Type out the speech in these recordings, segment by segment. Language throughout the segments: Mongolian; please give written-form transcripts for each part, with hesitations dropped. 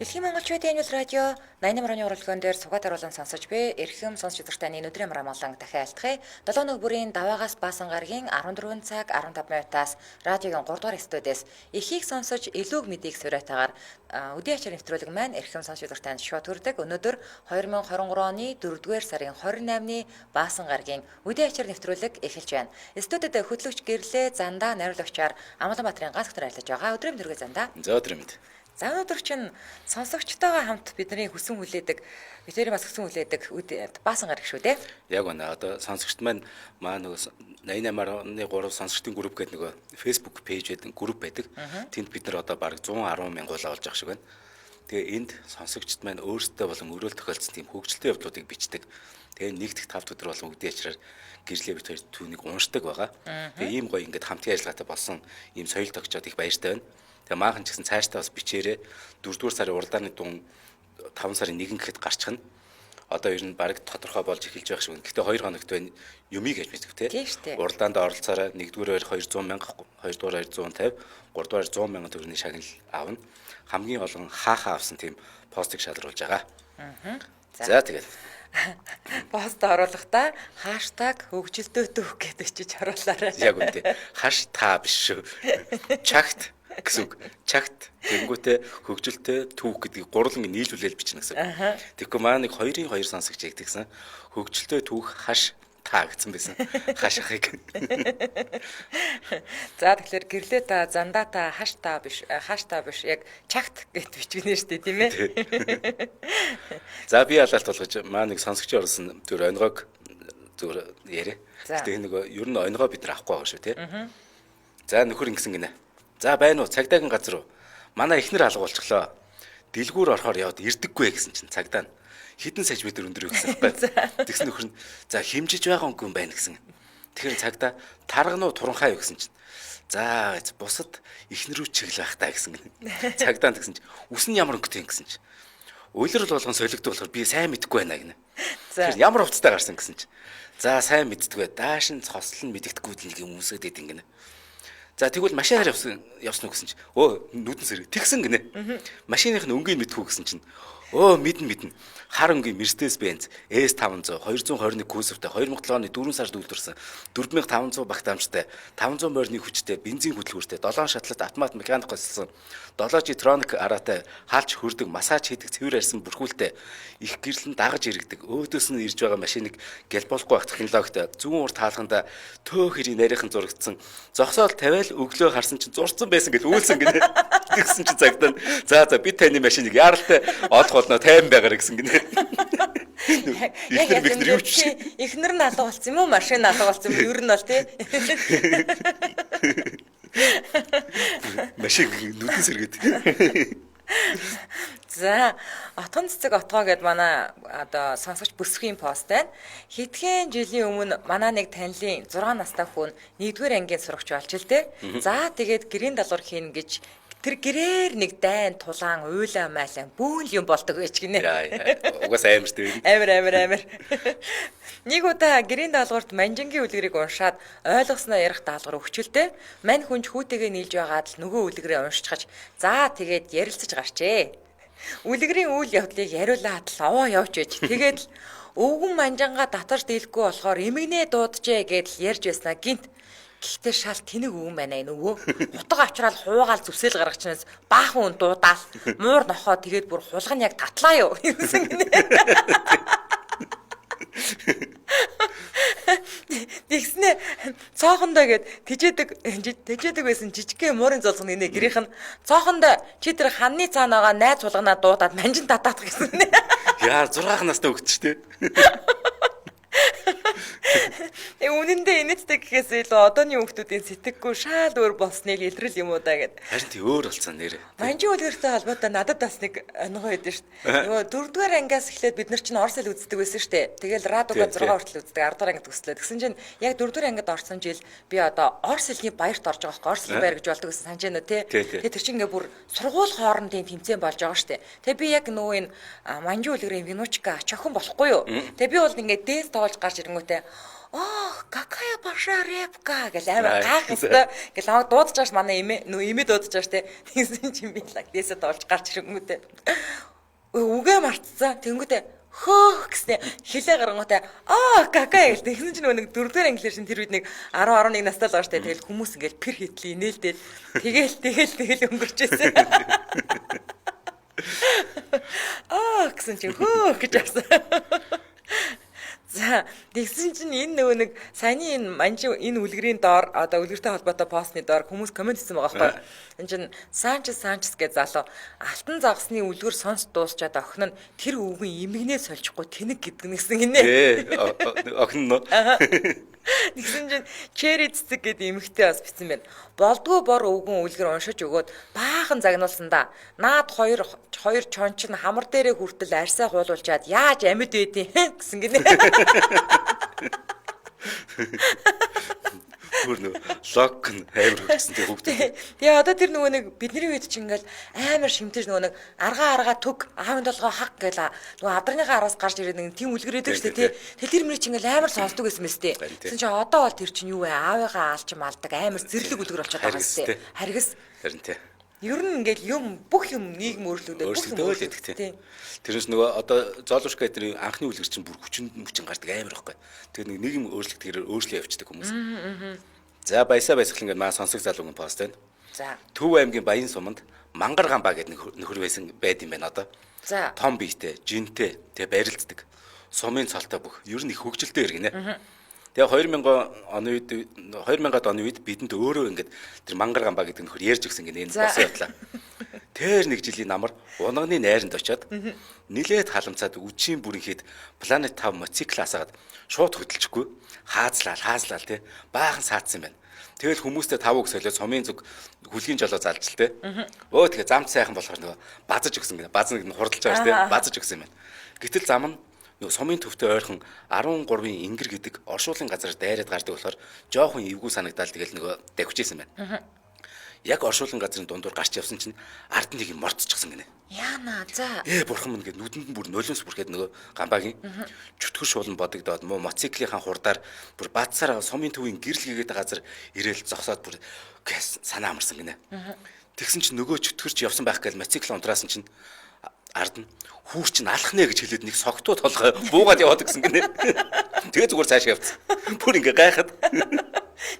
Дэлхийн монголчуудын аюул радио 88.3 уралдаан дээр сугаад харуулan сонсож буй эрхэм сонсч үзэгч таны өнөөдрийн амраамалан дахин айлтгая. 7 нэг бүрийн даваагаас баасан гарагийн 14 цаг 15 минутаас радиогийн 3 дугаар студиэс эхийг сонсож илүүг мэдээг суриатаагаар өдийн ачаар нэвтрүүлэг маань эрхэм сонсч үзэгч танд шууд хүрдэг. Өнөөдөр 2023 оны 4-р сарын 28-ны баасан гарагийн өдийн ачаар нэвтрүүлэг эхэлж байна. Студид хөтлөгч гэрлээ зандаа найруулагчаар Амгаланбаатарын ганц хөтөр ажиллаж байгаа. Өдрийн мэнд хүргэе зандаа. За өдрийн мэнд. За өнөөдөр чинь сонсогчтойгоо хамт бидний хүсэн хүлээдэг, бидний бас хүсэн хүлээдэг баасан гараг шүү дээ. Яг байна. Одоо сонсогчд маань маа нөгөө 88.3 сонсогчдын групп гэдэг нөгөө Facebook page байдаг, групп байдаг. Тэнд бид нар одоо бараг 110 мянгуулаа болж байгаа шиг байна. Тэгээ энд сонсогчд маань өөрсдөө болон өрөөл тохиолдсон тийм хөгжилтэй явдлуудыг бичдэг. Тэгээ нэг дэх 5 өдөр болон үдээ ачраар гэрлээ бит хоёр түүнийг уншдаг байгаа. Тэгээ ийм гоё ингээд хамтын ажиллагаатай болсон ийм соёл тогтчоод их баяртай байна. Тэгээ maaхан ч гэсэн цаашдаа бас бичээрээ 4-р сарын уралдааны дун 5 сарын 1 гэхэд гарчихна. Одоо ер нь баг тодорхой болж эхэлж байх шиг байна. Гэхдээ 2 хоногт байна юмыг яаж мэдэх те. Уралдаанд оролцоороо 1-р 200 мянга, 2-р 250, 3-р 100 мянга төгрөгийн шагнал авна. Хамгийн олон хаахаа авсан тийм постыг шалруулж байгаа. За тэгээд пост оруулахдаа хаштаг хөгжилдөө түүх гэдэг чиж оруулаарай. Яг үнэ. Хаш та биш шүү. Чагт гэсэн үг. Чагт тэгэнгүүтээ хөгжилтэй түүх гэдгийг гурлан нийлүүлэл бичнэ гэсэн. Тэгэхгүй маа нэг 2-ын 2 сонсогч яг тэгсэн. Хөгжилтэй түүх хаш та гэсэн байсан. Хаш ахыг. За тэгэхээр гэрлээ та зандаа та хаш та биш хаш та биш яг чагт гэд бичгэнэ шүү дээ тийм ээ. За би алаалт болгож маа нэг сонсогч оруулсан зүгээр онгойг зүгээр яриа. Гэтэ нөгөө ер нь онгой бид нар авахгүй байгаа шүү тий. За нөхөр ингэсэн гинэ. За байна уу цагдаагийн газар уу? Манай эхнэр алга болчихлоо. Дэлгүүр орохоор яваад ирдэггүй гэсэн чинь цагдаа нь хэдэн сантиметр өндөр гэсэн байхгүй. Тэгсэн нөхөр нь за химжиж байгаа өнгө юм байна гэсэн. Тэгэхээр цагдаа тарган уу туранхай юу гэсэн чинь за бусад эхнэр рүү чиглэх байх та гэсэн гинэ. Цагдаа нь тэгсэн чинь үс нь ямар өнгөтэй юм гэсэн чинь улирал болгон солигддог болохоор би сайн мэдэхгүй байна гинэ. Тэгэхээр ямар хувцастай гарсан гэсэн чинь за сайн мэддэггүй дааш нь цослол нь мэддэхгүй л нэг юм өмсөд идэв гинэ. За тэгвэл машинаар явсан явсан уу гэсэн чинь өө нүдэн сэрэг тэгсэн гинэ. Машиных нь өнгийг мэдхүү гэсэн чинь өө мэднэ мэднэ. Хар өнгийн Mercedes Benz S500 221 кузовтай 2007 оны 4 сард үйлдвэрлэсэн 4500 багтаамжтай 500 морины хүчтэй бензин хөдөлгүүртэй 7 шатлалт автомат механик госолсон 7G Tronic араатай хаалч хөрдөг массаж хийдэг цэвэр арьсан бүрхүүлтэй их гэрлэн дагаж иргэдэг өөдөөс нь ирж байгаа машиныг гялбуулахгүй байх технологитой зүүн урд хаалганда төө хэрийн нарийнхан зурагдсан зогсоол тавиал өглөө харсан чинь зурцсан байсан гэж үйлсэн гинэ. Тэгсэн чинь цагдаа нь за за би таны машиныг яаралтай олох болно тайван байгаарэ гэсэн гинэ. Яг Эхнэр юу ч эхнэр нь алга болсон юм уу машин алга болсон юм ер нь бол тий. Машин нүдэн сэргээд. За отгон цэцэг отгоо гэд манай одоо сонсогч бүсгийн пост байна. Хэдхэн жилийн өмнө манай нэг танилын 6 настай хүн 1-р ангийн сурагч болж л дээ. За тэгээд гэрийн даалгавар хийнэ гэж тэр гэрээр нэг дайн тулаан уйлаа майлаа бүүн л юм болдог байж гинэ. Угаасаа амар шүү дээ. Амар амар амар. Нэг удаа гэрийн даалгаварт манжингийн үлгэрийг уншаад ойлгосноо ярих даалгавар өгчөлтэй. Мань хүнч хүүтэйгээ нийлж байгаад л нөгөө үлгэрээ уншчихаж за тэгээд ярилцаж гарчээ. Үлгэрийн үйл явдлыг яриулаад л овоо явж ээж. Тэгээд л өвгөн манжингаа татвар дийлэхгүй болохоор эмгэнээ дууджээ гэдэл ярьж байснаа гинт. Гэхдээ шал тэнэг өвгөн байна энэ өвөө. Утга авчраал хуугаал зүсэл гаргачнаас баахан хүн дуудаал муур нохоо тэгээд бүр хулган нь яг татлаа юу гэсэн гинэ. Тэгснэ цоохондоо гэд тэжээдэг байсан жижигхэн муурын золгоно гинэ гэрийнх нь цоохондоо чи тэр ханны цаана байгаа найз хулганаа дуудаад манжин татаах гэсэн нэ. Яа 6 настай хөгч тээ. Үнэндээ инээдтэй гэхээс илүү одооний хүүхдүүдийн сэтгэггүй шал өөр болсныг илрэл юм уу да гэд. Харин тий өөр болсон нэрээ. Манжин үлгэртэй холбоотой надад бас нэг оногоо өгдөн шүү дээ. Нөгөө 4-р ангиас эхлээд бид нар чинь орос хэл үздэг байсан шүү дээ. Тэгэл радуга 6 хүртэл үздэг, 10-р ангид төслөө. Тэгсэн чинь яг 4-р ангид орсон жил би одоо орос хэлний баярт орж байгаа байхгүй. Орос хэлний баяр гэж болдог гэсэн санаж байна уу те. Тэгээ тэр чинь ингээ бүр сургууль хоорондын тэмцээн болж байгаа шүү дээ. Тэгээ би яг нөгөө энэ манжин үлгэрийн винучка чохин болохгүй юу. Тэгээ би бол ингээ дэнс тоглож гарч ирэнгүүтээ "Ох, какая большая репка" гэл амар гайхалтай. Гэл намайг дуудаж байгаа ш манай эмээ нөө эмээ дуудаж байгаа ш те. Тэгсэн чинь би лаг дээсээ дуулж гарч ирэнгүүтээ үгээ мартцсан. Тэнгүүтээ хөөх гэснэ хилээ гарангуутаа аа кака гэл тэгсэн чинь нөгөө нэг дөрөвдүгээр англиар шин тэр үед нэг 10 11 настай л байгаа штэ. Тэгэл хүмүүс ингээл пэр хитлээ инээлдээд тэгэл тэгэл тэгэл өнгөрч байсан. Аа гэсэн чинь хөөх гэж авсан. За тэгсэн чинь энэ нөгөө нэг саяны энэ манжи энэ үлгэрийн доор одоо үлгэртэй холбоотой постны доор хүмүүс комент хийсэн байгаа байхгүй. Энэ чинь Санчес Санчес гэж залуу алтан загасны үлгэр сонс дуусчаад охин нь тэр өвгөн имгнээ сольчихгүй тэнэг гэдэг нэгсэн гинэ. Охин нь. Тэгсэн чинь Черри цэцэг гэдэг эмэгтэй бас бичсэн байна. Болдгоо бор өвгөн үлгэр уншиж өгөөд баахан загнуулсан да. Наад хоёр хоёр чон чинь хамар дээрээ хүртэл арьсаа хуулуулчаад яаж амьд байдیں гэсэн гинэ. Бүр нөө лог нь амар хөгжсөн тэг хүүхдүүд. Тэгээ одоо тэр нөгөө нэг бидний үед чинь ингээл амар шимтэж нөгөө нэг аргаа аргаа төг аавын толгой хаг гэл нөгөө авдрныхаа араас гарч ирээд нэг тийм үлгэр өгдөг шүү дээ тий. Тэгэл тэр мөр чинь ингээл амар сонсдог байсан мэт тий. Тэгсэн чинь одоо бол тэр чинь юу вэ? Аавыгаа алж малдаг амар зэрлэг үлгэр болчиход байгаа юм тий. Харгас. Харин тий. Ер нь ингээл юм бүх юм нийгэм өөрчлөгдөд бүх юм өөрчлөгдөд тий. Тэрнээс нөгөө одоо Золушка эдний анхны үлгэр чинь бүр хүчин хүчин гардаг амар байхгүй. Тэр нэг нийгэм өөрчлөгдөхээр өөрчлөө явчихдаг хүмүүс. За баясаа баясгалан гэдэг маа сонсог залуугийн пост байна. За. Төв аймгийн Баян суманд Мангар гамбаа гэдэг нэг нөхөр байсан байд юм байна одоо. За. Том биетэй, жинтэй, тэгээ барилддаг. Сумын цолтой бүх. Ер нь их хөгжилтэй иргэнэ. Тэгээ 2000 оны үед 2000-ад оны үед бидэнд өөрөө ингээд тэр Мангар гамбаа гэдэг нөхөр ярьж өгсөн гинэ энэ босон явдлаа. Тэр нэг жилийн намар унагны найранд очиод нилээд халамцаад үчийн бүрэнхэд Planet 5 мотоцикл асаагаад шууд хөдөлчихгүй хаазлал хаазлал тий баахан саадсан байна. Тэгэл хүмүүстэй тав үг солиод сумын зүг хүлгийн жолоо залж л тий. Өө тэгээ замд сайхан болохоор нөгөө базаж өгсөн гинэ. Баз нэг нь хурдалж байгаа шүү тий. Базаж өгсөн юм байна. Гэтэл зам нь нөгөө сумын төвтэй ойрхон 13-ын ингэр гэдэг оршуулгын газар дайраад гардаг болохоор жоохон эвгүй санагдаал тэгэл нөгөө давхижсэн байна. Яг оршуулгын газрын дундуур гарч явсан чинь ард нэг юм мордчихсан гинэ. Яна за. Бурхан минь гэд нүдэнд нь бүр нулимс бүрхэд нөгөө гамбагийн чөтгөр шуулан бодогдоод муу мотоциклийнхаа хурдаар бүр бадсараа сумын төвийн гэрэл гэгээд газар ирээл зогсоод бүр санаа амарсан гинэ. Тэгсэн чинь нөгөө чөтгөрч явсан байх гээл мотоцикл унтраасан чинь ард нь хүүр чинь алах нэ гэж хэлээд нэг согтуу толгой буугаад яваад гисэн гинэ. Тэгээ зүгээр цааш явцсан. Бүр ингээ гайхаад.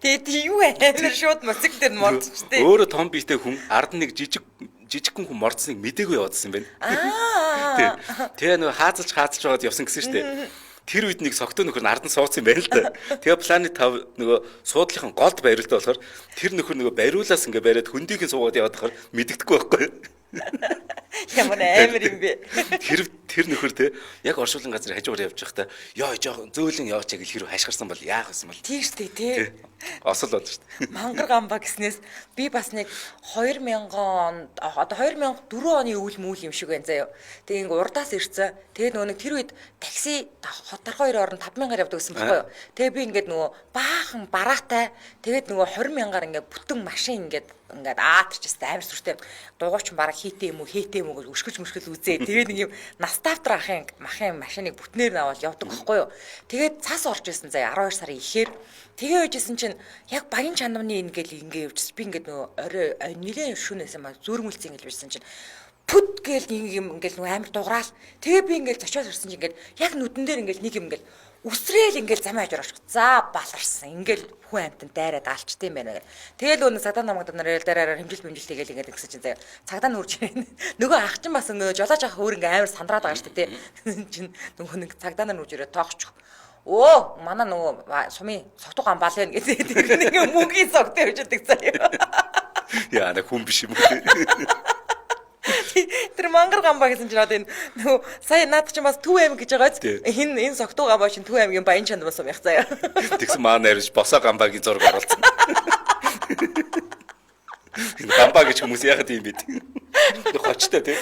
Тэгээ юу амар шууд мотоцикл дээр нь мордчихтэй. Өөрөө том биетэй хүн ард нь нэг жижигхэн хүн мордсныг мдээгүй яваадсан юм байна. Аа. Тэгээ нөгөө хаазалж хаазалж байгаад явсан гэсэн шүү дээ. Тэр үед нэг согтуу нөхөр нь ард нь сууцсан юм байна л да. Тэгээ Planet 5 нөгөө суудлынхан голд бариултай болохоор тэр нөхөр нөгөө бариулаас ингээ бариад хөндийг нь суугаад яваад байхаар мэддэхгүй байхгүй. Ямар амар юм бэ? Тэр тэр нөхөр те яг оршуулгын газар хажуугаар явж байхдаа ёо жоохон зөөлөн яваач гэл хэрэг хашгирсан бол яах вэ бол. Тийм шүү дээ тий. Осол болж шүү дээ. Мангар гамба гэснээс би бас нэг 2000 он одоо 2004 оны өвөл мүүл юм шиг байна заяа. Тэгээ ингээ урдаас ирсэн. Тэгээ нөгөө нэг тэр үед такси хотархоо хоёр орон 5000-аар явдаг гэсэн баггүй юу. Тэгээ би ингээд нөгөө баахан бараатай тэгээд нөгөө 20,000-аар ингээ бүтэн машин ингээд ингээд аатарч өстэй амар сүртэй дугуйч бараг хийтэй юм уу хийтэй юм уу гэж өшгөж мөшгөл үзээ. Тэгээд нэг юм наставтар ахын махын машиныг бүтнээр нь аваад явдаг байхгүй юу. Тэгээд цас орж исэн заяа 12 сарын ихээр тэгээ байжсэн чинь яг баян чанамны ингээл ингээ явжсэн. Би ингээд нөгөө орой нилээн шүнээсээ маа зөөрмөлцэн ингэж байсан чинь пүт гээл нэг юм ингээл нөгөө амар дуграал. Тэгээ би ингээл зочоос ирсэн чинь ингээл яг нүдэн дээр ингээл нэг юм ингээл үсрээл ингээл замын хажуур очих. За баларсан. Ингээл хүн амьтан дайраад алчт юм байна гэх. Тэгэл өнө цагдаа намаг нар дайраараа хэмжил хэмжил тэгэл ингээд ингэсэн чинь заяа. Цагдаа нүрж ирнэ. Нөгөө ах чинь бас нөгөө жолооч ах өөр ингээ амар сандраад байгаа шүү дээ. Чинь нөгөө нэг цагдаа нар нүрж ирээ тоогч. Өө манай нөгөө сумын согтуу гамбаал байна гэдэг. Тэр нэг мөнгөний согтуу явж идэг заяа. Яа на хүн биш юм уу? Тэр мангар гамбаа гэсэн чинь одоо энэ нөгөө сая наад чинь бас Төв аймаг гэж байгаа биз? Энэ энэ согтуу гамбаа чинь Төв аймгийн Баян чанд бас юм яг заяа. Тэгсэн маа найрч босоо гамбаагийн зураг оруулсан. Энэ гамбаа гэж хүмүүс яхад юм бэ? Хочтой тий.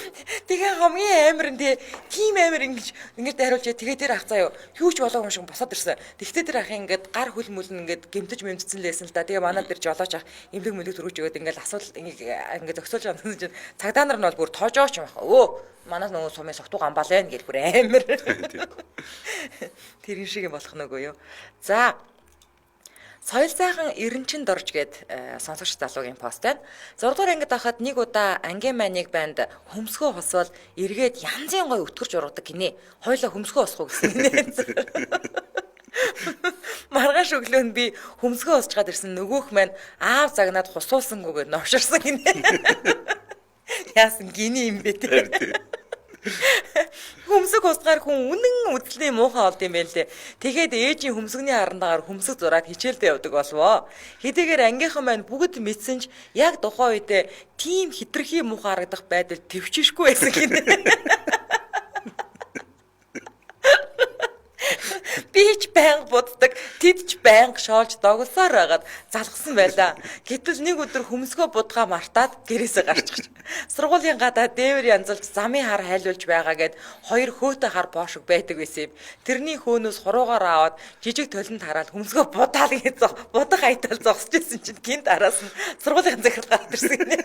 Тэгээ хамгийн амар нь тий тийм амар ингэж ингэж дайруулж тэгээ тэр ах заяа юу ч болоогүй юм шиг босоод ирсэн. Тэгтээ тэр ахын ингээд гар хөл мүл нь ингээд гэмтэж мэмтсэн л байсан л да. Тэгээ манай тэр жолооч ах эмнэлэг мөлөг төрүүлж өгөөд ингээд асуудал ингээд зөксөөлж байгаа чинь цагдаа нар нь бол бүр тоожооч юм ах. Өө манай нөгөө сумын согтуу гамбаал байна гэл бүр амар. Тэр шиг юм болох нүгөө юу. За Соёл зайхан Эренчин дорж гээд сонсогч залуугийн пост байна. 6 дугаар ангид байхад нэг удаа ангийн маань нэг банд хөмсгөө хосвол эргээд янзын гой өтгөрч ургадаг гинэ. Хойлоо хөмсгөө босох уу гэсэн гинэ. Маргааш өглөө нь би хөмсгөө босч гад ирсэн нөгөөх маань аав загнаад хусуулсангүйгээр новширсан гинэ. Яасан гинэ юм бэ те. Хөмсөг хусгаар хүн үнэн үзлийн муухай олд юм байл лээ. Тэгээд ээжийн хөмсгний харандагаар хөмсөг зураад хичээлдээ явдаг болвоо. Хэдийгээр ангийнхан маань бүгд мэдсэн ч яг тухайн үедээ тийм хитрхи муухай харагдах байдал төвчшгүй байсан гинэ. Би ч байнга буддаг, тэд ч байнга шоолж догсоор байгаад залгсан байлаа. Гэтэл нэг өдөр хөмсгөө будгаа мартаад гэрээсээ гарчихж. Сургуулийн гадаа дээвэр янзалж замын хар хайлуулж байгаа гэд хоёр хөөтэй хар боошог байдаг байсан юм. Тэрний хөөнөөс хуруугаар аваад жижиг толинд хараад хөмсгөө будаал гэж будах аятал зогсож исэн чинь гинт араас нь сургуулийн захирал гараад ирсэн гинэ.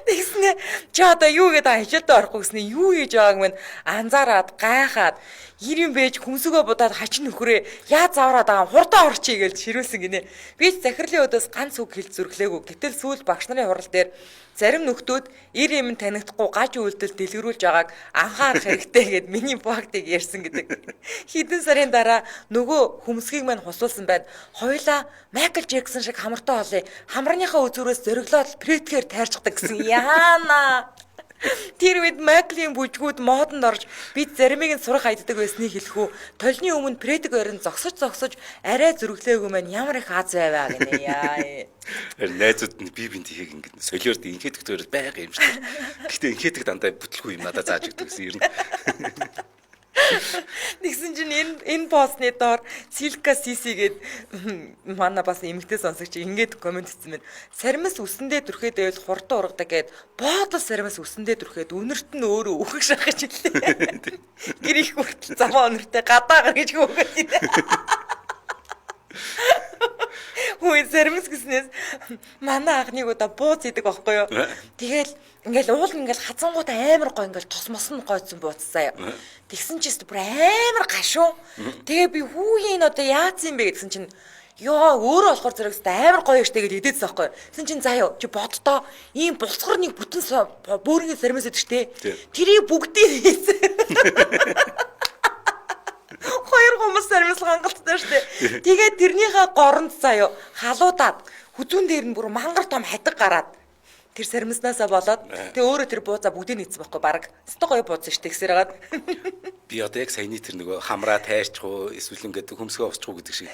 Тэгснэ чи одоо юу гэдэг хичээлдээ орохгүй гэснэ юу хийж байгааг минь анзаараад гайхаад ир юм бэж хүмсгөө будаад хачин нөхрөө яа завраад байгаа хурдан орчий гэж ширүүлсэн гинэ. Би ч захирлын өдөөс ганц үг хэлж зүрхлээгүй. Гэтэл сүүл багш нарын хурал дээр зарим нөхдүүд ир юм танигдахгүй гаж үйлдэл дэлгэрүүлж байгааг анхаарах хэрэгтэй гэд миний фактыг ярьсан гэдэг. Хэдэн сарын дараа нөгөө хүмсгийг мань хусуулсан байна. Хоёлаа Майкл Джексон шиг хамартай олъё. Хамарныхаа үзүүрээс зориглоод претгэр тайрчдаг гэсэн. Яана. Тэр үед Майклийн бүжгүүд модонд орж бид заримыг нь сурах хайддаг байсныг хэлэх үү. Толны өмнө предэг орин зогсож зогсож арай зүрхлээгүй маань ямар их аз байваа гинэ. Яа. Тэр найзууд нь би бинт ихийг ингэ солиорд инхээдэг төрөл байга юм шиг. Гэтэ инхээдэг дандаа бүтлгүй юм надад зааж өгдөг гэсэн ер нь. Тэгсэн чинь энэ постны доор Силка Сиси гээд манай бас эмэгтэй сонсогч ингээд комент хийсэн байна. Саримс үсэндээ түрхэд байвал хурдан ургадаг гээд боодол саримс үсэндээ түрхэд үнэрт нь өөрөө үхэх шахаж илээ. Гэр их хүртэл замаа үнэртэй гадаа гар гэж хөөгөөд байна. Хөөе саримс гэснээс манай анх нэг удаа бууз идэг байхгүй юу. Тэгэл ингээл уул ингээл хазангууд амар гой ингээл тос мос нь гойцсон бууцсан юм. Тэгсэн чинь бүр амар гашуун. Тэгээ би хүүгийн энэ одоо яац юм бэ гэсэн чинь ёо өөрөө болохоор зэрэг амар гоё штэ гэж идэдсэн байхгүй. Тэгсэн чинь заа юу чи боддоо ийм булцгар нэг бүтэн бөөрийн саримс идэг штэ. Тэрийг бүгдийг хийсэн. Хоёр гомос саримс хангалттай штэ. Тэгээд тэрнийхээ горонд заа юу халуудаад хүзүүн дээр нь бүр мангар том хатиг гараад тэр саримснаасаа болоод тэгээ өөрөө тэр буузаа бүгдийг нийцсэн байхгүй баг. Өстой гоё бууз штэ гэсээр хагаад. Би одоо яг саяны тэр нөгөө хамраа тайрчих уу эсвэл ингээд хөмсгөө босчих уу гэдэг шиг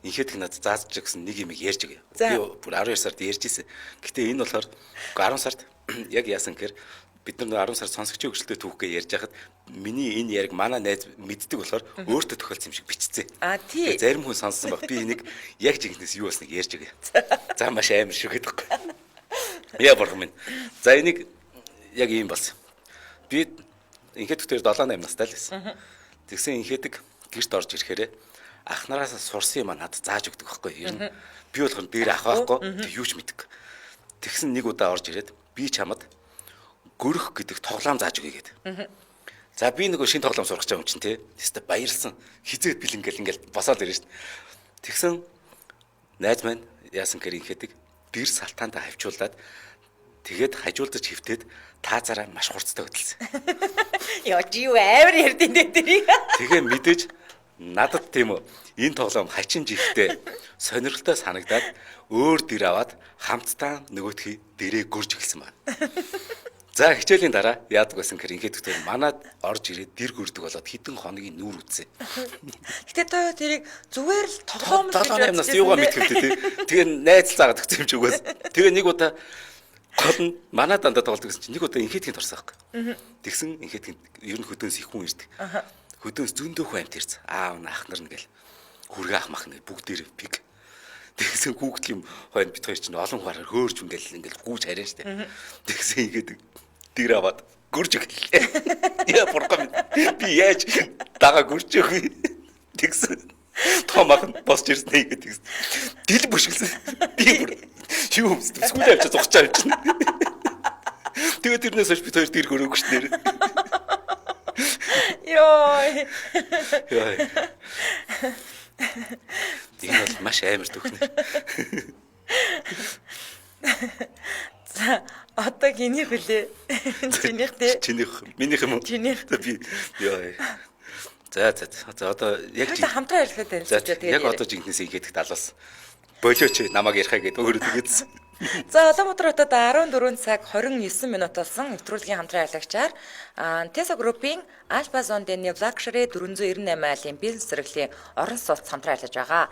инхээдэг надад зааж гэсэн нэг юм ярьж өгье. Би бүр 12 сард ярьж ирсэн. Гэтэ энэ болохоор 10 сард яг яасан гэхээр бид нар 10 сар сонсогчийн хөгжилтэй түүхгээ ярьж байхад миний энэ яриг манай найз мэддэг болохоор өөртөө тохиолдсон юм шиг бичсэн. А тий. Зарим хүн сонссон баг. Би энийг яг жинхнээс юу болсныг ярьж өгье. За маш амар шиг гэдэг байхгүй. Яа бурхан минь. За энийг яг ийм болсон. Би инхээдэг дээр 7 8 настай л байсан. Тэгсэн инхээдэг гэрт орж ирэхээрээ ах нараас сурсан юм надад зааж өгдөг байхгүй. Ер нь би болохоор дээр ах байхгүй. Тэг юу ч мэддэг. Тэгсэн нэг удаа орж ирээд би чамд гөрөх гэдэг тоглоом зааж өгье гэдэг. За би нөгөө шинэ тоглоом сурах гэж байгаа юм чинь те. Тэстэ баярлсан. Хизээд бил ингээл ингээл босоод ирнэ шүү дээ. Тэгсэн найз маань яасан гэхээр инхээдэг дэр салтаандаа хавчуулаад тэгээд хажуулдаж хөвтөөд таазаараа маш хурцтай хөдөлсөн. Яа чи юу амар ярьдیں дээ тэрийг. Тэгээ мэдээж надад тийм үү энэ тоглоом хачин жихтэй сонирхолтой санагдаад өөр дэр аваад хамтдаа нөгөөдхий дэрээ гөрж эхэлсэн байна. За хичээлийн дараа яадаг байсан гэхээр ингээд төгтөр манад орж ирээд дэр гөрдөг болоод хэдэн хоногийн нүүр үтсэн. Гэтэ тоо тэрийг зүгээр л тоглоом л гэж бодсон. Юугаа мэдхэвтэй тий. Тэгээ найз заагаад өгсөн юм чи үгээс. Тэгээ нэг удаа гол нь манай дандаа тоглодог гэсэн чинь нэг удаа инхээдгийн торсон байхгүй. Тэгсэн инхээдгийн ер нь хөдөөнс их хүн ирдэг. Хөдөөнс зөндөө хүн амт ирсэн. Аав нь ах нар нь гэл хүргээ ах мах нэг бүгдээр пиг. Тэгсэн хүүхдлийн хойно бит хоёр чинь олон хуваараар хөөрч ингээл гүүж харин штэ. Тэгсэн ингээд дэгэр аваад гүрж өглөө. Яа бурхан минь би яаж дагаа гүрж өгье. Тэгсэн том ах нь босч ирсэн ингээд тэгсэн. Дил бүшгэлсэн. Би бүр юу юм сүүл авчиж зогсож авчихна. Тэгээд тэрнээс хойш бит хоёр дэр гөрөөгүй шүү нэр. Йой. Йой. Энэ бол маш амар түүх нэр. За одоо гинийх үлээ. Чинийх те. Чинийх, минийх юм уу? Чинийх. Би ёо. За за за одоо яг хамтран ярилцлаа танилцж тэгээд яг одоо жинхнээс игээдэх далаас болооч намайг ярихаа гэдээ өөрөө тэгээдсэн. За Улаанбаатар хотод 14 цаг 29 минут болсон нэвтрүүлгийн хамтран ярилцлагчаар Tesa Group-ийн Alpha Zone New Luxury 498 айлын бизнес зэрэглэлийн орон сууц хамтран ярилцаж байгаа.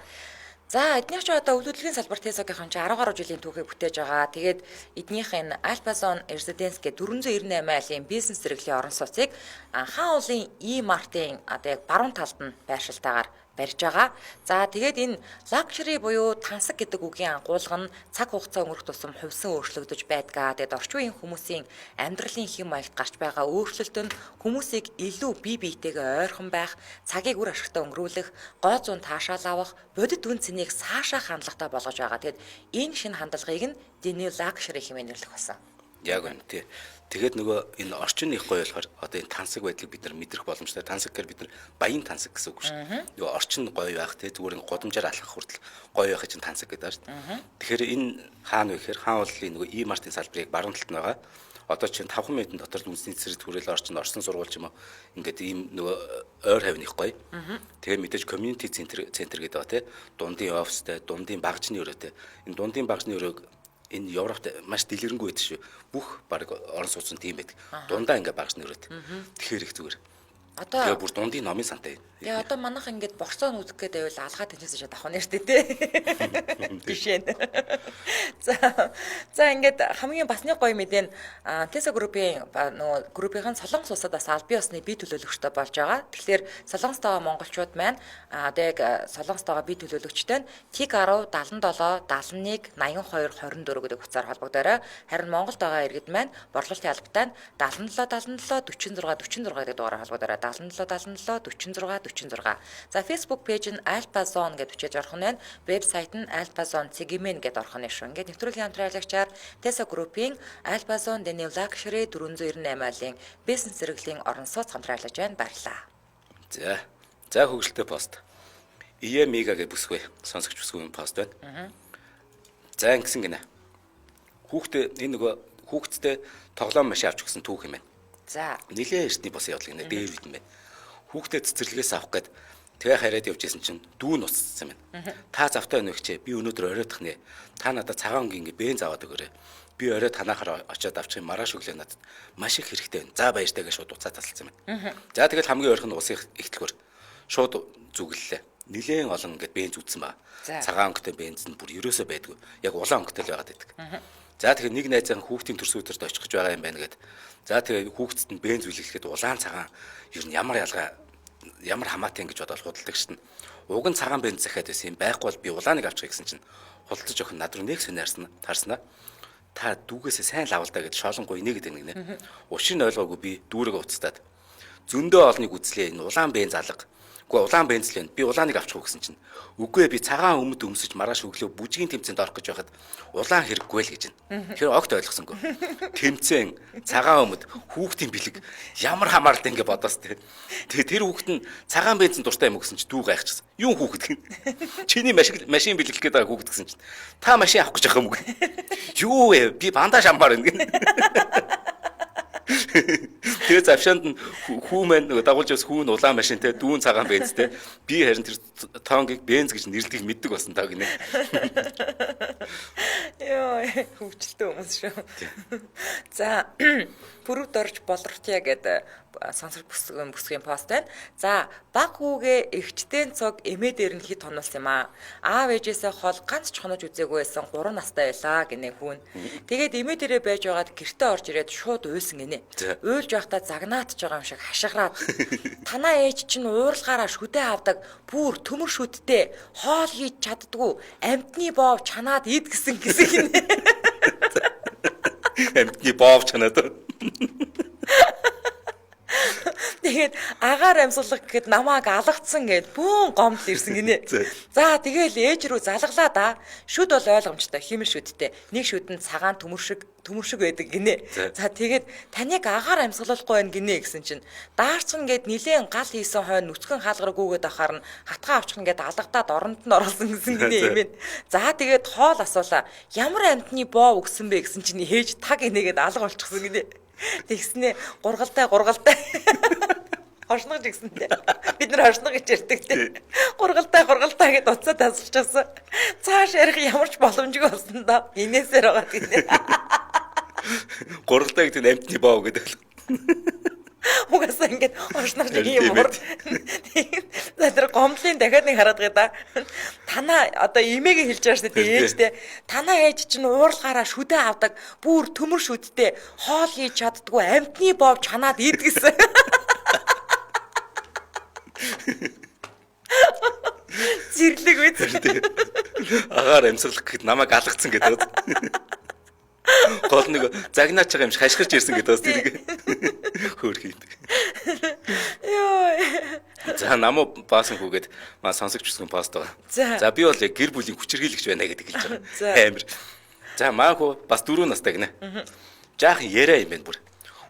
За эднийх ч одоо өвлөдлөгийн салбар Tesla-гийн чинь 10 гаруй жилийн түүхийг бүтээж байгаа. Тэгээд эднийх энэ Alpha Zone Residence гэх 498 айлын бизнес зэрэглэлийн орон сууцыг хаан уулын E-Mart-ын одоо яг баруун талд нь байршилтайгаар барьж байгаа. За тэгээд энэ luxury буюу тансаг гэдэг үгийн агуулга нь цаг хугацаа өнгөрөх тусам хувьсан өөрчлөгдөж байдгаа. Тэгээд орчин үеийн хүмүүсийн амьдралын хэм маягт гарч байгаа өөрчлөлт нь хүмүүсийг илүү бие биетэйгээ ойрхон байх, цагийг үр ашигтай өнгөрүүлэх, гой зүүн таашаал авах, бодит үн цэнийг цаашаа хандлагатай болгож байгаа. Тэгээд энэ шинэ хандлагыг нь The New Luxury хэмээн нэрлэх болсон. Яг үнэ тий. Тэгээд нөгөө энэ орчин их гоё болохоор одоо энэ тансаг байдлыг бид нар мэдрэх боломжтой. Тансаг гэхээр бид нар баян тансаг гэсэн үг шүү дээ. Нөгөө орчин гоё байх тий зүгээр ингэ гудамжаар алхах хүртэл гоё байх чинь тансаг гэдэг шүү дээ. Тэгэхээр энэ хаана вэ гэхээр хаан уулын нөгөө E-Mart-ын салбарыг баруун талд нь байгаа. Одоо чинь 5 минутын дотор л үндэсний цэцэрлэг хүрээлэн орчин орсон сургууль ч юм уу ингээд ийм нөгөө ойр хавь их гоё. Тэгээ мэдээж community center гэдэг ба тий дундын офистай, дундын багжны өрөөтэй. Энэ дундын багжны өрөөг энэ Европт маш дэлгэрэнгүй байдаг шүү. Бүх баг орон сууц нь тийм байдаг. Дундаа ингээ багж нөрөөд. Тэгэхээр их зүгээр. Одоо тэгээ бүр дундын номын сантай. Тэгээ одоо манайх ингээд борцоо нүдэх гээд байвал алгаа тэнцээс шууд авах нь шүү дээ. Жишээ нь. За ингээд хамгийн бас нэг гоё мэдээ нь Tesa Group-ийн нөгөө группийн Солонгос улсад бас албан ёсны бие төлөөлөгчтэй болж байгаа. Тэгэхээр Солонгостойгоо монголчууд маань одоо яг Солонгостойгоо бие төлөөлөгчтэй нь ТИК 10 77 71 82 24 гэдэг утсаар холбогдоорой. Харин Монголд байгаа иргэд маань борлуулалтын албатай нь 77 77 46 46 гэдэг дугаараар холбогдоорой. 77 77 46 46. За Facebook page нь Alpha Zone гэж бичиж орох нь байна. Вебсайт нь Alpha Zone Цэгмэн гэдээ орох нь шүү. Ингээд нэвтрүүлгийн хамтран Tesa Group-ийн Alpha Zone The New Luxury 498 айлын бизнес зэрэглэлийн орон сууц хамтран ажиллаж байна. Баярлалаа. За хөгжилтэй пост. Ие мега гэж бүсгүй сонсогч бүсгүй пост байна. За ингэсэн гинэ. Хүүхдээ энэ нөгөө хүүхдтэй тоглоом машин авч өгсөн түүх юм байна. За нилээ эртний бос явдал гинэ дээр үед юм байна. Хүүхдээ цэцэрлэгээс авах гээд тэгээ хараад явж исэн чинь дүү нь уцсан юм байна. Та завтай байна уу хчээ? Би өнөөдөр оройтх нэ. Та надад цагаан өнгийн ингээ бенз аваад өгөөрэй. Би орой танахаар очиод авчих юм маргааш өглөө надад маш их хэрэгтэй байна. За баяртай гэж шууд уцаа тасалсан юм байна. За тэгэл хамгийн ойрхон нь усын ихтлгөр шууд зүгэллээ. Нилээн олон ингээд бенз үтсэн ба. Цагаан өнгөтэй бенз нь бүр ерөөсөө байдгүй. Яг улаан өнгөтэй л байгаад байдаг. За тэгэхээр нэг найзын хүүхдийн төрсөн өдөрт очих гэж байгаа юм байна гэд. За тэгээ хүүхдэд нь бенз үлгэхэд улаан цагаан ер нь ямар ялгаа ямар хамаатай ингэж бодоод худалдаг шин. Уг нь цагаан бенз захиад байсан юм байхгүй бол би улааныг авчих гэсэн чинь худалдаж охин над руу нэг сониарсан тарснаа. Та дүүгээсээ сайн лавлдаа гэж шоолонгуй инээгээд байна гинэ. Учир нь ойлгоогүй би дүүрэг уцтаад зөндөө олныг үзлээ энэ улаан бенз алга. Үгүй улаан бенз л байна. Би улааныг авчих уу гэсэн чинь үгүй би цагаан өмд өмсөж маргааш өглөө бүжгийн тэмцээнд орох гэж байхад улаан хэрэггүй л гэж байна. Тэгэхээр огт ойлгосонгүй. Тэмцээн, цагаан өмд, хүүхдийн бэлэг ямар хамааралтай ингэ бодоос тэ. Тэгээ тэр хүүхд нь цагаан бензэн дуртай юм уу гэсэн чинь дүү гайхчихсан. Юу хүүхэд гин. Чиний машин бэлэглэх гээд байгаа хүүхэд гэсэн чинь та машин авах гэж байгаа юм уу? Юу вэ? Би бандаж амбаар байна гин. Тэгээ завшаанд нь хүү маань нөгөө дагуулж явсан хүү нь улаан машинтай дүүн цагаан бензтэй. Би харин тэр тоонгийг бенз гэж нэрлэдгийг мэддэг болсон таа гинэ. Йоо, хөвчлөлтөө хүмүүс шүү. За, пүрвд орж болртья гэдэг сонсог бүсгийн пост байна. За, баг хүүгээ эгчтэй цог эмээ дээр нь хит хонуулсан юм аа. Аав ээжээсээ хол ганц ч хонож үзээгүй байсан 3 настай байлаа гинэ хүүн. Тэгээд эмээ дээрээ байж байгаад гэртээ орж ирээд шууд уйлсан гинэ. Уйлж байхдаа загнаатж байгаа юм шиг хашгираад танаа ээж чинь ууралгаараа шүдэ авдаг бүр төмөр шүдтэй хоол хийж чаддгүй амтны боов чанаад ид гэсэн гэсэн гинэ. Амтны боов чанаад. Тэгээд агаар амьсгалах гэхэд намайг алгацсан гэд бүүн гомдол ирсэн гинэ. За тэгэл ээж рүү залглаа да. Шүд бол ойлгомжтой химэл шүдтэй. Нэг шүд нь цагаан төмөр шиг байдаг гинэ. За тэгээд таныг агаар амьсгалахгүй байна гинэ гэсэн чинь даарцна гэд нилээн гал хийсэн хойно нүцгэн хаалгар гүгээд ахаар нь хатгаа авчихна гэд алгадаад оронд нь оруулсан гэсэн гинэ юм бэ. За тэгээд хоол асуулаа. Ямар амьтны боо өгсөн бэ гэсэн чинь ээж таг инээгээд алга болчихсон гинэ. Тэгснээ гургалтай хоршног жигсэнтэй. Бид нар хоршног гэж ярьдаг те. Гургалтай гэд уцаа тасалчихсан. Цааш ярих ямар ч боломжгүй болсон да. Инээсээр байгаа гинэ. Гургалтай гэдэг нь амтны боо гэдэг л. Угаасаа ингээд оршног юм уур. За тэр гомдлын дахиад нэг хараад байгаа да. Танаа одоо эмээгээ хэлж байгаа шүү дээ ээжтэй. Танаа ээж чинь уурлахаараа шүдэ авдаг. Бүр төмөр шүдтэй хоол хийж чаддгүй амтны бов чанаад ид гэсэн. Зэрлэг үз. Агаар амьсгалах гэхэд намайг алгацсан гэдэг. Гол нэг загнаач байгаа юм шиг хашгирч ирсэн гэдэг бас тэрийг хөөх юм. Йоо. За намуу баасан хүүгээд маа сонсогч бүсгэн пост байгаа. За би бол гэр бүлийн хүчирхийлэгч байна гэдэг хэлж байгаа. Амар. За маа хүү бас 4 настай гинэ. Жаахан яриа юм байна бүр.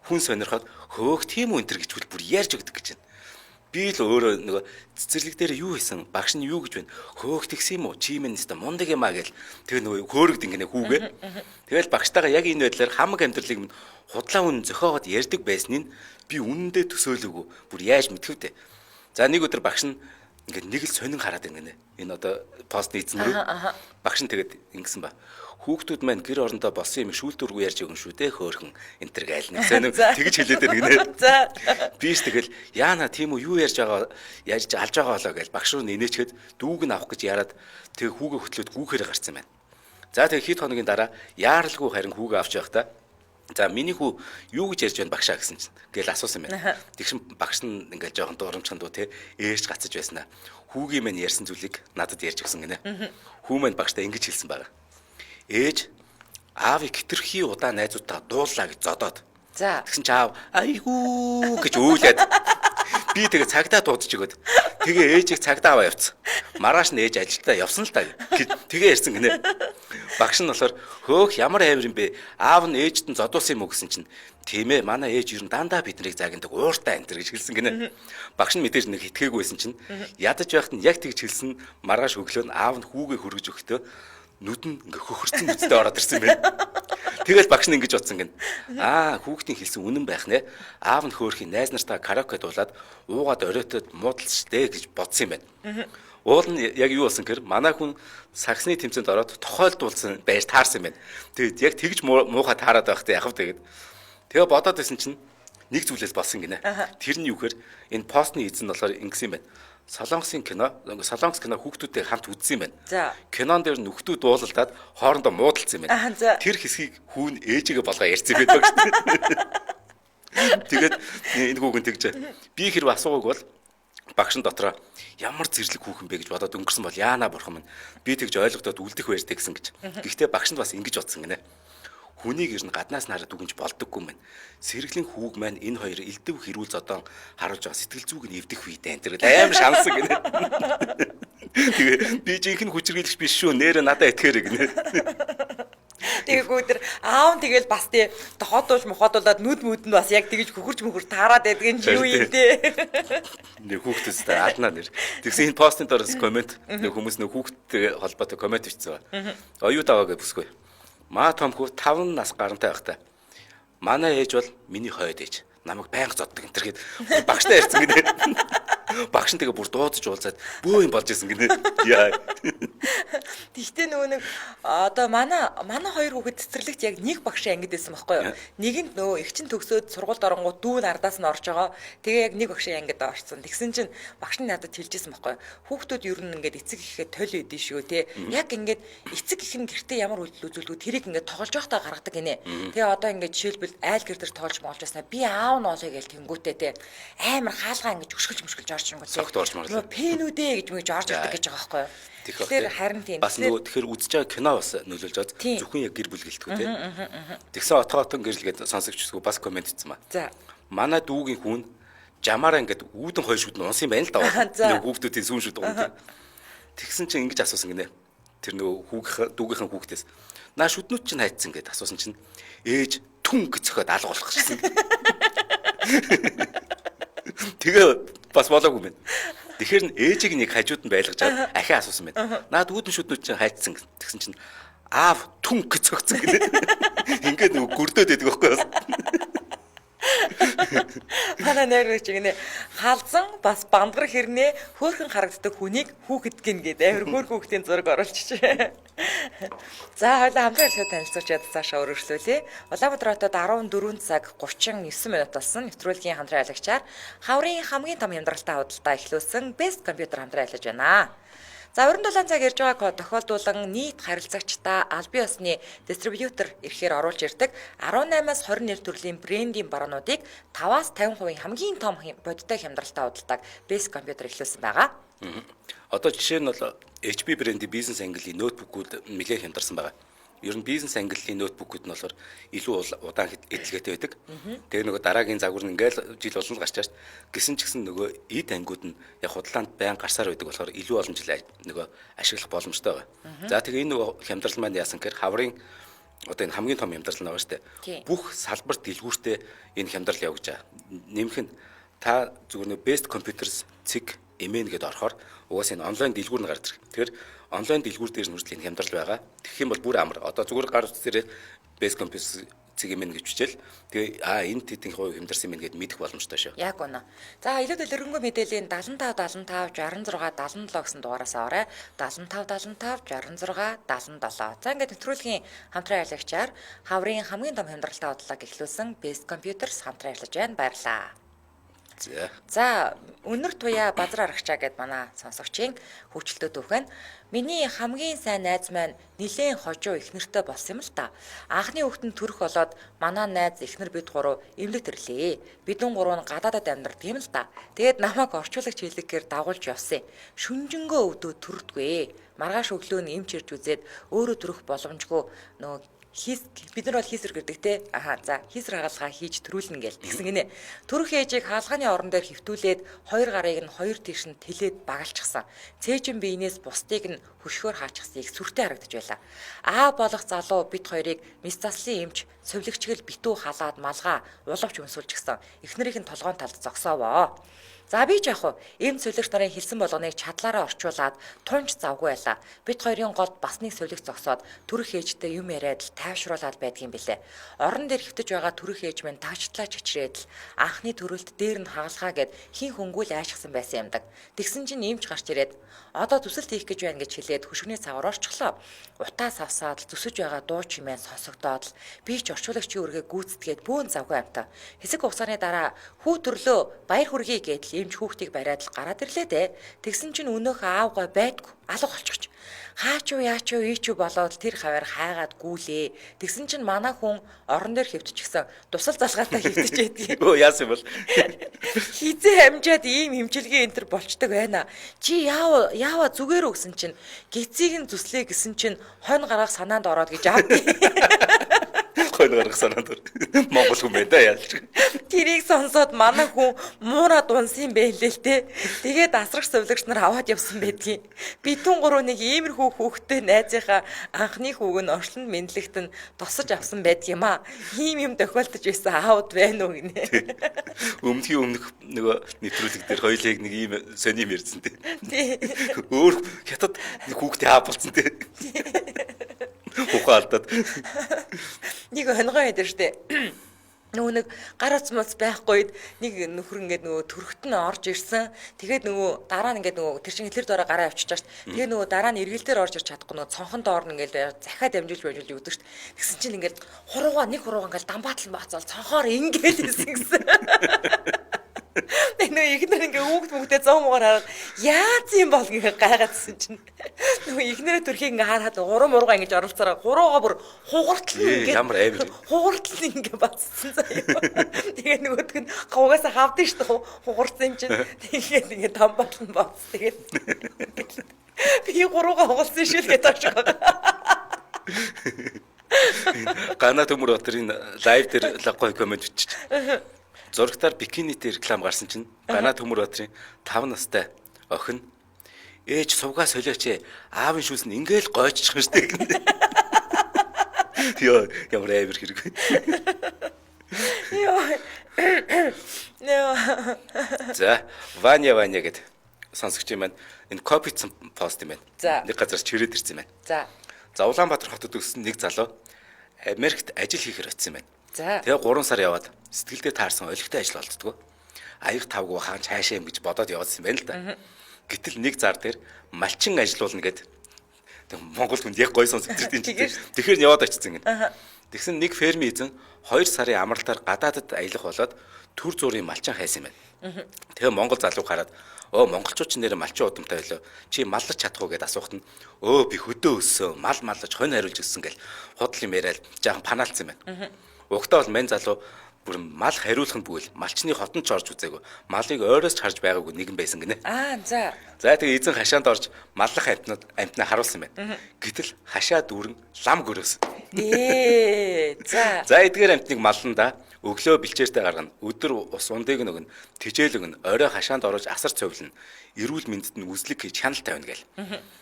Хүн сонирхоод хөөх тийм үү энэ төр гэж бүр ярьж өгдөг гэж байна. Би л өөрөө нөгөө цэцэрлэг дээр юу хийсэн багш нь юу гэж байна хөөх тэгсэн юм уу чи минь өстө мундаг юм а гэл тэр нөгөө хөөрөгд ингэнэ хүүгээ. Тэгэл багштайгаа яг энэ байдлаар хамаг амьдралыг минь худлаа үнэн зохиогоод ярьдаг байсныг би үнэндээ төсөөлөөгүй бүр яаж мэдхэвтэй. За нэг өдөр багш нь ингээд нэг л сонин хараад ингэнэ. Энэ одоо постны эзэн рүү багш нь тэгээд ингэсэн ба. Хүүхдүүд маань гэр орондоо болсон юм шүүлтүүргүй ярьж өгөн шүү дээ хөөрхөн энэ төр гайл нэг сонин тэгж хэлээд байна гинэ. За биш тэгэл яана тийм үү юу ярьж байгаа ярьж алж байгаа болоо гэж багш руу нэнээчгээд дүүг нь авах гэж яраад тэг хүүгээ хөтлөөд гүүхээр гарсан байна. За тэг хэд хоногийн дараа яаралгүй харин хүүгээ авч явахдаа за миний хүү юу гэж ярьж байна багшаа гэсэн чинь гээл асуусан байна. Тэгшин багш нь ингээл жоохон дурамчхан дуу те ээрч гацаж байснаа. Хүүгийн маань ярьсан зүйлийг надад ярьж өгсөн гинэ. Хүү маань багштай ингэж хэлсэн байгаа. Ээж аавыг хитрхи удаан найзуудтайгаа дууллаа гэж зодоод. За. Тэгсэн чи аав айгүү гэж өөлээд би тэгээ цагдаа дуудаж өгөөд тэгээ ээжийг цагдаа аваа явцсан. Маргааш нь ээж ажилдаа явсан л та гэж тэгээ ярьсан гинэ. Багш нь болохоор хөөх ямар амир юм бэ? Аав нь ээжд нь зодуулсан юм уу гэсэн чинь тийм ээ манай ээж ер нь дандаа биднийг загнадаг ууртай энэ төр гэж хэлсэн гинэ. Багш нь мэдээж нэг хитгээгүйсэн чинь ядаж байхад нь яг тэгж хэлсэн маргааш өглөө нь аав нь хүүгээ хөргөж өгөхдөө нүд нь ингээ хөхөрсөн нүдтэй ороод ирсэн байх. Тэгэл багш нь ингэж бодсон гин. Аа хүүхдийн хэлсэн үнэн байх нэ. Аав нь хөөрхийн найз нартаа караоке дуулаад уугаад оройтод муудалж штэ гэж бодсон юм байна. Уул нь яг юу болсон гэхээр манай хүн саксны тэмцээнд ороод тохиолдуулсан байж таарсан юм байна. Тэгээд яг тэгж муухай таарад байхдаа яг тэгээд тэгээ бодоод байсан чинь нэг зүйлээс болсон гинэ. Тэр нь юу гэхээр энэ постны эзэн болохоор ингэсэн юм байна. Солонгосын кино, Солонгос кино хүүхдүүдтэй хамт үзсэн юм байна. Кинон дээр нөхдүүд дуулалтаад хоорондоо муудалцсан юм байна. Тэр хэсгийг хүүн ээжигээ болгоо ярьсан юм байна шүү дээ. Тэгээд энэ хүүхэн тэгж би хэрв асуугааг бол багш нь дотроо ямар зэрлэг хүүхэн бэ гэж бодоод өнгөрсөн бол яана бурхан минь би тэгж ойлгодод үлдэх байртай гэсэн гэж. Гэхдээ багш нь бас ингэж бодсон гинэ. Хүнийг ер нь гаднаас нь хараад үгэнж болдоггүй юм байна. Сэргэлийн хүүг маань энэ хоёр элдв хэрүүл зодон харуулж байгаа сэтгэл зүг нь эвдэх үедээ энэ тэр амар шансан гинэ. Тэгээ би жинхэнэ хүчирхийлэгч биш шүү. Нэрэ надад итгээрэй гинэ. Тэгэхгүй тэр аав тэгэл бас тий тохоодуулж мохоодуулаад нүд мүд нь бас яг тэгж хөхөрч мөхөр таарад байдаг юм чи юу юм те. Нэг хүүхдээс алнаа нэр. Тэгсэн энэ постын доороос комент нэг хүмүүс нэг хүүхдтэй холбоотой комент бичсэн ба. Оюу даваа гэж бүсгүй. Маа том хүү 5 нас гарантай байхдаа манай ээж бол миний хойд ээж. Намайг байнга зоддог энэ төр гээд багштай ярьсан гинэ. Багш нь тэгээ бүр дуудаж уулзаад бөө юм болж исэн гинэ. Яа. Тэгтээ нөгөө нэг одоо манай хоёр хүүхэд цэцэрлэгт яг нэг багшийн ангид байсан байхгүй юу? Нэгэнд нөгөө эгч нь төгсөөд сургуульд оронгууд дүү нь ардаас нь орж байгаа. Тэгээ яг нэг багшийн ангид орсон. Тэгсэн чинь багш нь надад хэлжсэн байхгүй юу? Хүүхдүүд ер нь ингээд эцэг ихэхэд толь өгдөн шүү те. Яг ингээд эцэг их нь гэртээ ямар үйлдэл үзүүлдэг тэрийг ингээд тоглож байхдаа гаргадаг гинэ. Тэгээ одоо ингээд жишээлбэл айл гэр дээр тоглож молж байснаа би аав нь олъё гэж тэнгүүтээ те. Амар хаалгаа ингээд өшгөлж мөшгөлж орж ирэнгүүт те. Согт орж марлаа. Нөгөө пенүүдээ гэж мэгж орж ирдэг гэж байгаа байхгүй юу? Тэгэхээр харин тийм. Бас нөгөө тэгэхээр үзэж байгаа кино бас нөлөөлж байгаа. Зөвхөн яг гэр бүл гэлтгүү те. Тэгсэн отгоотон гэрэлгээд сонсогч өсгөө бас комент хийсэн ба. За. Манай дүүгийн хүн жамаараа ингээд үүдэн хоёр шүд нь унсан юм байна л да. Нөгөө хүүхдүүдийн сүүн шүд унсан. Тэгсэн чинь ингэж асуусан гинэ. Тэр нөгөө хүүгийнх дүүгийнхэн хүүхдээс наа шүднүүд чинь хайцсан гэд асуусан чинь ээж түн гэж цохиод алга болох шсэн. Тэгээ бас болоогүй юм байна. Тэгэхээр н ээжийг нэг хажууд нь байлгажаад ахиа асуусан байна. Наад үүдэн шүднүүд чинь хайцсан тэгсэн чинь аав түн гэж цогцсон гинэ. Ингээд нөгөө гүрдөөд байдаг байхгүй юу? Манай нэр чи гинэ халзан бас бандгар хэрнээ хөөхөн харагддаг хүнийг хүүхэд гин гээд амар хөөх хүүхдийн зураг оруулчих. За хоёлаа хамтран хэлэхэд танилцуулж яд цаашаа өргөжлүүлье. Улаанбаатар хотод 14 цаг 39 минут болсон. Нэвтрүүлгийн хамтран ажиллагчаар хаврын хамгийн том хямдралтай худалдаа эхлүүлсэн Best Computer хамтран ажиллаж байна. За 27 цаг ирж байгаа тохиолдуулан нийт харилцагчдаа албан ёсны дистрибьютор эрхээр оруулж ирдэг 18-аас 21 төрлийн брендийн бараануудыг 5-аас 50% хамгийн том бодиттой хямдралтай худалдааг Best Computer эхлүүлсэн байгаа. Одоо жишээ нь бол HP брендийн бизнес ангиллын ноутбукууд нэлээд хямдарсан байгаа. Ер нь бизнес ангиллын ноутбукууд нь болохоор илүү удаан эдлэгээтэй байдаг. Тэгээ нөгөө дараагийн загвар нь ингээл жил болгон гарч чааш. Гисэн ч гэсэн нөгөө эд ангиуд нь яг худалдаанд байн гарсаар байдаг болохоор илүү олон жил нөгөө ашиглах боломжтой байгаа. За тэгээ энэ нөгөө хямдрал маань яасан гэхээр хаврын одоо энэ хамгийн том хямдрал нь байгаа шүү дээ. Бүх салбарт дэлгүүртээ энэ хямдрал явагдаж байгаа. Нэмэх нь та зүгээр нөгөө Best Computers цэг MN гэдээ орохоор угаасаа энэ онлайн дэлгүүр нь гардаг. Тэгэхээр онлайн дэлгүүр дээр нь хүртэл энэ хямдрал байгаа. Тэгэх юм бол бүр амар. Одоо зүгээр гар утас дээр Best Computers цэг MN гэж бичээл. Тэгээ энэ тэдний хувь хямдарсан юм гээд мэдэх боломжтой шүү. Яг үнэ. За илүү дэлгэрэнгүй мэдээллийн 75 75 66 77 гэсэн дугаараас аваарай. 75 75 66 77. За ингээд нэвтрүүлгийн хамтран ажиллагчаар хаврын хамгийн том хямдралтай худалдааг эхлүүлсэн Best Computers хамтран ажиллаж байна. Баярлалаа. За өнөр туяа базар аргачаа гэд манай сонсогчийн хөгжилтөө түүхэн. Миний хамгийн сайн найз маань нилээн хожуу эхнэртэй болсон юм л та. Анхны хүүхэд нь төрөх болоод манай найз эхнэр бид гурав эмнэлэгт ирлээ. Бидэн гурав нь гадаадад амьдардаг юм л та. Тэгээд намайг орчуулагч хэлэхээр дагуулж явсан. Шүнжэнгөө өвдөө төрдгөө. Маргааш өглөө нь эмч ирж үзээд өөрөө төрөх боломжгүй нөгөө хийс бид нар бол хийсэр гэдэг те. Аха за хийсэр хагалгаа хийж төрүүлнэ гэл тэгсэн гинэ. Төрөх ээжийг хаалганы орон дээр хөвтүүлээд хоёр гарыг нь хоёр тийш нь тэлээд багалчихсан. Цээжин биенээс бусдыг нь хөшгөөр хаачихсыг сүртэй харагдаж байлаа. Аа болох залуу бид хоёрыг мис заслын эмч сувилагчгэл битүү халаад малгай улавч өмсүүлчихсэн. Эхнэрийнх нь толгоон талд зогсоовоо. За би ч яг хуу эм сувилагч нарын хэлсэн болгоныг чадлаараа орчуулад тунч завгүй байлаа. Бид хоёрын голд бас нэг сувилагч зогсоод төрөх ээжтэй юм яриад л тайвшруулад байдгийн билээ. Орон дээр хэвтэж байгаа төрөх ээж минь таачлаа чичрээд л анхны төрөлт дээр нь хагалгаа гэд хин хөнгүүл аашгсан байсан юмдаг. Тэгсэн чинь эмч гарч ирээд одоо зүсэлт хийх гэж байна гэж хэлээд хөшгөний цагаар орчихлоо. Утаа савсаад л зүсэж байгаа дуу чимээ сонсогдоод л би ч орчуулагчийн үргээ гүйцэтгээд бөөн завгүй амтаа. Хэсэг хугацааны дараа хүү төрлөө баяр хүргэе гэдэл эмч хүүхдийг бариад л гараад ирлээ дээ. Тэгсэн чинь өнөөх аавгаа байдгүй алга болчихч. Хаач уу яач уу ийч үү болоод тэр хаваар хайгаад гүйлээ. Тэгсэн чинь манай хүн орон дээр хэвтчихсэн. Тусал залгаатай хэвтэж байдгийг. Өө яасан бол хизээ амжаад ийм хэмчилгээ энэ төр болчдөг байна. Чи яава яава зүгээр үү гэсэн чинь гизийг нь зүслээ гэсэн чинь хонь гаргах санаанд ороод гэж аав. Хонь гаргах санаанд ор. Монгол хүн байна да яалч. Тэрийг сонсоод манай хүн муураад унсан юм байлээ л те. Тэгээд асрах сувилагч нар аваад явсан байдгийн. Бидэн гурав нэг иймэрхүү хүүхдтэй найзынхаа анхны хүүг нь орчлонд мэдлэгт нь тосож авсан байдгийм аа. Ийм юм тохиолдож байсан аауд байна уу гинэ. Өмнөхийн өмнөх нөгөө нэвтрүүлэг дээр хоёулыг нэг ийм сони юм ярьсан те. Тий. Өөр хятад хүүхдээ аа болцсон те. Ухаан алдаад. Нэг онигоо байдаг штэ. Нөгөө нэг гар утас муц байхгүй үед нэг нөхөр ингээд нөгөө төрхт нь орж ирсэн. Тэгээд нөгөө дараа нь ингээд нөгөө тэр чин хэлэр доороо гараа авчиж байгаа шүү. Тэгээд нөгөө дараа нь эргэл дээр орж ирч чадахгүй нөгөө цонхон доор нь ингээд захиад дамжуулж байжуулж өгдөг шүү. Тэгсэн чинь ингээд хурууга нэг хурууга ингээд дамбаатлан бацаал цонхоор ингээд исэн гэсэн. Тэг нөгөө ихнэр ингээ хүүхд мөхтэй 100 муугаар хараад яаз юм бол ингээ гайгаадсэн чинь нөгөө ихнэрээ төрхийг ингээ харахад гурван мурга ингэж оролцоороо гурууга бүр хугартал ингээ ямар амар хугартал ингээ бацсан заяа. Тэгээ нөгөөдг нь угаасаа хавдсан шүү дээ хугарсан юм чинь тэгээд ингээ дамбаалн бац тэгээд би гурууга хугалсан шүү л гэдэг тааш байгаа. Гана Төмөр Батрын live дээр лавгой comment бичиж. Зурагтаар бикинитэй реклам гарсан чинь Гана Төмөр Баатрын 5 настай охин ээж сувгаа солиоч ээ аавын шүүс нь ингээл гойчих юм штэ гэнэ. Йоо ямар амар хэрэг. Йоо. За Ваня Ваня гэд сонсогч юм байна. Энэ copy-цсан пост юм байна. Нэг газар чирээд ирсэн юм байна. За. За Улаанбаатар хотод өссөн нэг залуу Америкт ажил хийхээр очсон юм байна. За. Тэгээ 3 сар яваад сэтгэлдээ таарсан олигтой ажил олддгоо. Аяг тавгүй хаан цаашаа юм гэж бодоод яваадсан юм байна л да. Гэтэл нэг зар дээр малчин ажилуулна гэд. Тэг Монгол хүнд яг гой сонсогдсон юм чинь. Тэгэхээр яваад очсон гин. Тэгсэн нэг фермийн эзэн 2 сарын амралтаар гадаадд аялах болоод төр зүрийн малчин хайсан юм байна. Тэгээ Монгол залуу хараад өө монголчууд ч нэр малчин удамтай байлоо. Чи маллаж чадах уу гэд асуухт нь өө би хөдөө өссөн, мал маллаж хонь хариулж өссөн гэл худал юм яриад жаахан панаалцсан юм байна. Угтаа бол мань залуу бүр мал хариулах нь бүгэл малчны хотод ч орж үзээгүй. Малыг ойроос ч харж байгаагүй нэгэн байсан гинэ. Аа за. За тэгээ эзэн хашаанд орж маллах амьтнууд амьтнаа харуулсан байна. Гэтэл хашаа дүүрэн лам гөрөөс. За. За эдгээр амьтныг малландаа өглөө бэлчээртэй гаргана. Өдөр ус ундыг нөгөн, тижээл өгнө, орой хашаанд оруулж асар цовлно. Эрүүл мэндэд нь үзлэг хийж хяналт тавина гэл.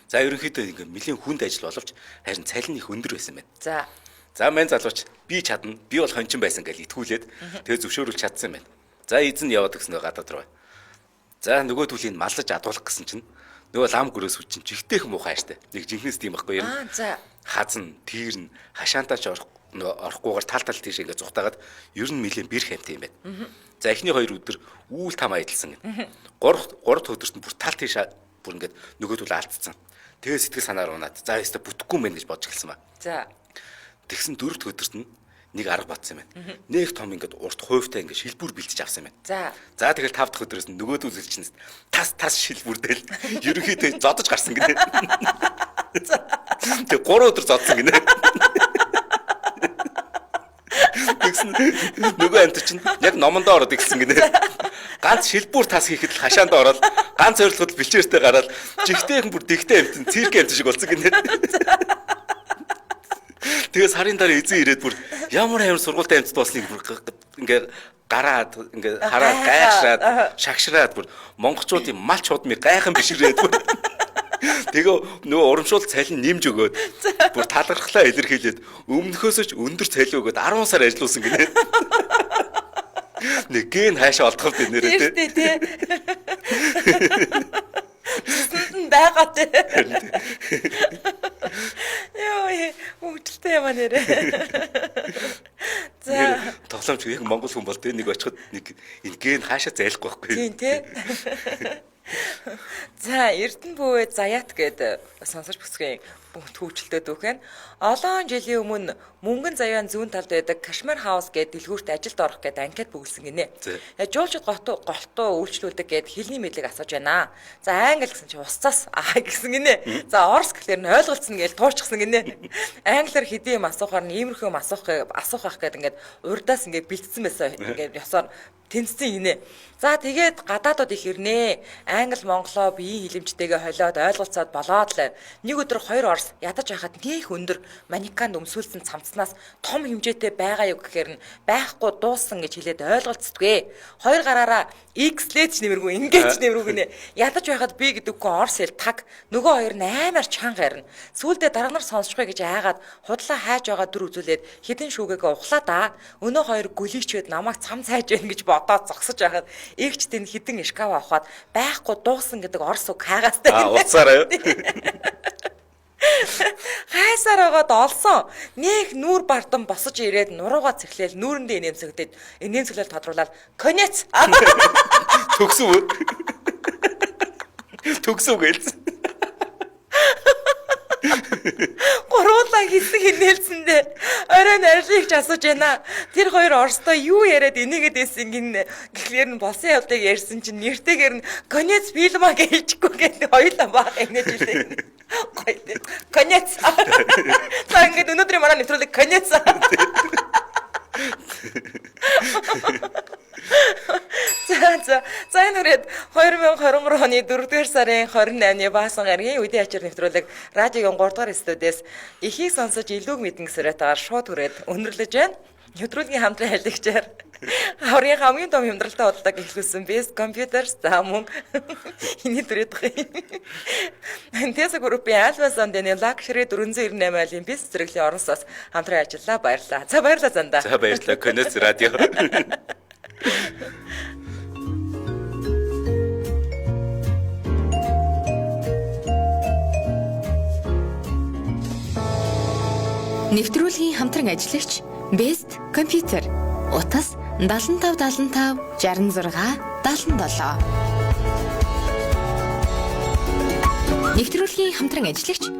За ерөнхийдөө ингээ нэлийн хүнд ажил боловч харин цалин их өндөр байсан байна. За. За мэн залууч би чадна. Би бол хончин байсан гэж итгүүлээд тэгээ зөвшөөрүүлж чадсан юм байна. За эзэн яваад гисэн гадаад руу. За нөгөө түлийг маллаж адуулах гэсэн чинь нөгөө лам гөрөөс үчин жигтэйх муухай штэ. Нэг жинхэнэс тийм байхгүй юм. Аа за. Хазан, тэрн, хашаантаа ч орохгүйгээр тал тал тийш ингээ зүхтаагаад ер нь нэлийн бэрх хамт юм байна. За эхний хоёр өдөр үүл там аялсан гэн. Гурав дахь өдөрт нь бүр тал тийш бүр ингээд нөгөө түл алдсан. Тэгээ сэтгэл санаар унаад за өстө бүтэхгүй мэн гэж бодож эхэлсэн ба. За. Тэгсэн дөрөвт өдөрт нь нэг арга батсан юм байна. Нэг том ингээд урт хуйвтай ингээд шилбүр бэлтэж авсан юм байна. За. За тэгэл тав дахь өдрөөс нь нөгөө зүйлс чинь тас тас шилбүрдэл ерөнхийдөө зодож гарсан гинэ. Тэг 3 өдөр зодсон гинэ. Тэгсэн нөгөө амт чинь яг номондоо ороод ирсэн гинэ. Ганц шилбүр тас хийхэд л хашаанд ороод ганц ойрлоход бэлчээртэй гараад жигтэйхэн бүр дэгтэй амт цирк амт шиг болсон гинэ. Тэгээ сарын дараа эзэн ирээд бүр ямар амар сургуультай амт дуусныг бүр ингээ гараад ингээ хараад гайхшраад шагшраад бүр монголчуудын малч худмыг гайхан бишрээд бүр тэгээ нөгөө урамшуул цалин нэмж өгөөд бүр талархлаа илэрхийлээд өмнөхөөсөө ч өндөр цалин өгөөд 10 сар ажиллуулсан гинэ. Нэг ген хайшаа олдох вэ нэрээ тий. Тий. Зүсэнд нь байгаа тий. Йоо, хөвгөлтэй юм а нэрээ. За тоглоомч яг монгол хүн бол тий нэг очиход нэг энэ ген хаашаа зайлахгүй байхгүй. Тийм тий. За Эрдэнэ бүүвэ Заяат гээд сонсож бүсгийн түүвчлэлтэй дүүхэн. Олон жилийн өмнө Мөнгөн заяан зүүн талд байдаг Кашмир хаус гээд дэлгүүрт ажилд орох гээд анкет бөглөсөн гинэ. Жуулчид голтуу үйлчлүүлдэг гээд хэлний мэдлэг асууж байна. За англи гэсэн чи усцаас аа гэсэн гинэ. За орос гэхлээр нь ойлголцсон гээл туучсан гинэ. Англиар хэдийн юм асуухаар нь иймэрхүү юм асуух ах гээд ингээд урдаас ингээд бэлтсэн байсан. Ингээд ёсоор тэнцсэн гинэ. За тэгээд гадаадууд их ирнэ. Англи монголоо биеийн хилэмжтэйгээ холиод ойлголцоод болоод л нэг өдөр хоёр орос ядаж байхад нөх өндөр манеканд өмсүүлсэн цамцнаас том хэмжээтэй байгаа юу гэхээр нь байхгүй дууссан гэж хэлээд ойлголцдгүй. Хоёр гараараа X-лээд ч нэмэргүй ингээд ч нэмэргүй гинэ. Ядаж байхад би гэдэг хүн орос хэл таг нөгөө хоёр нь аймаар чанга ярина. Сүүлдээ дарга нар сонсчихгүй гэж айгаад худлаа хайж байгаа дүр үзүүлээд хідэн шүүгээгээ ухлаа да. Өнөө хоёр гөлийчээд намайг цам цайж яах гэж бодоод зогсож байхад эгч тэнд хідэн шкаф авахад байхгүй дууссан гэдэг орос үг хайгаастай. Аа уцаараа юу? Хайсаар байгаад олсон. Нэх нүүр бартан босож ирээд нуруугаа цэхлээл нүүрэндээ инээмсэгдээд инээмсэглэл тодруулаад конец. Төгсөв үү? Төгсөв гэлсэн. Гуруулаа хэсэг хинээлсэндээ оройн арилыг ч асууж байна. Тэр хоёр Оростой юу яриад энийгэд байсан гин гэхлээр нь болсон явдлыг ярьсан чинь нэртэйгэр нь конец фильма гэлжгүй гэдэг хоёулаа баах инээж илээ. Гоё. Конец. За ингээд өнөөдрийн манай нэвтрүүлэг конец. За за. За энэ үрээд 2023 оны 4-р сарын 28-ны Баасан гарагийн үдийн ачаар нэвтрүүлэг радиогийн 3 дугаар студиэс ихийг сонсож илүүг мэдэн гэсрээтаар шууд хүрээд өндөрлөж байна. Нэвтрүүлгийн хамтран ажиллагчаар аврын хамгийн том хямдралтай худалдааг эхлүүлсэн Best Computers за мөн эний түрээд байгаа юм. Tesla Group-ийн Alpha Sound-ны Luxury 498 айлын бизнес зэрэглэлийн орон сууц хамтран ажиллаа баярлалаа. За баярлалаа зандаа. За баярлалаа. Конец радио. Нэвтрүүлгийн хамтран ажиллагч Best Computer. Утас 75 75 66 77. Нэвтрүүлгийн хамтран ажиллагч